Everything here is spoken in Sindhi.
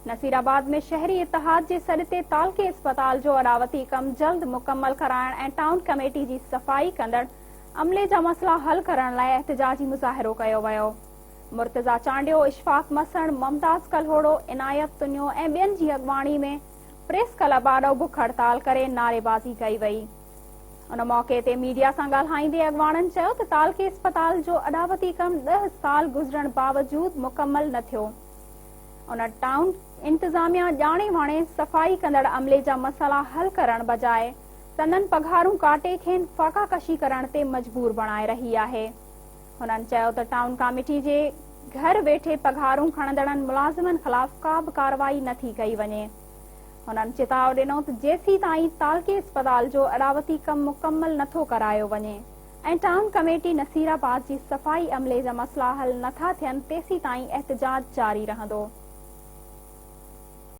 نصيرآباد ۾ شهري اتحاد جي سڏ تي تعلقي اسپتال جو اڏاوتي ڪم جلد مڪمل ڪرائڻ ۽ ٽائون ڪميٽي جي صفائي ڪندڙ عملي جا مسئلا حل ڪرڻ لاء احتجاجي مظاهرو ڪيو ويو. مرتضيٰ چانڊيو، اشفاق مسڻ، ممتاز ڪلهوڙو، عنايت تنيو ۽ ٻين جي اڳواڻي ۾ پريس ڪلب آڏو بک هڙتال ڪري نعريبازي ڪئي وئي. ان موقعي تي ميڊيا سان ڳالهائيندي اڳواڻن چيو ته تعلقي اسپتال جو اڏاوتي ڪم ڏهه سال گذرڻ باوجود مڪمل نه ٿيو. ان ٽائون انتظاميا ڄاڻي واڻي صفائي ڪندڙ عملي جا مسئلا حل ڪرڻ بجاء سندن پگهارون ڪاٽي کين فاقا ڪشي ڪرڻ تي مجبور بڻائي رهي آهي. هنن چيو ته ٽائون ڪاميٽي جي گهر ويٺي پگهارون کڻندڙن ملازمن خلاف ڪا به ڪارروائي نه ٿي ڪئي وڃي. هنن چتاء ڏنو ته جيسيتائين تعلقي اسپتال جو اڏاوتي ڪم مڪمل نه ٿو ڪرايو وڃي ۽ ٽائون ڪميٽي نصيرآباد جي صفائي عملي جا مسئلا حل نه ٿا ٿين تيسيتائين احتجاج جاري رهندو.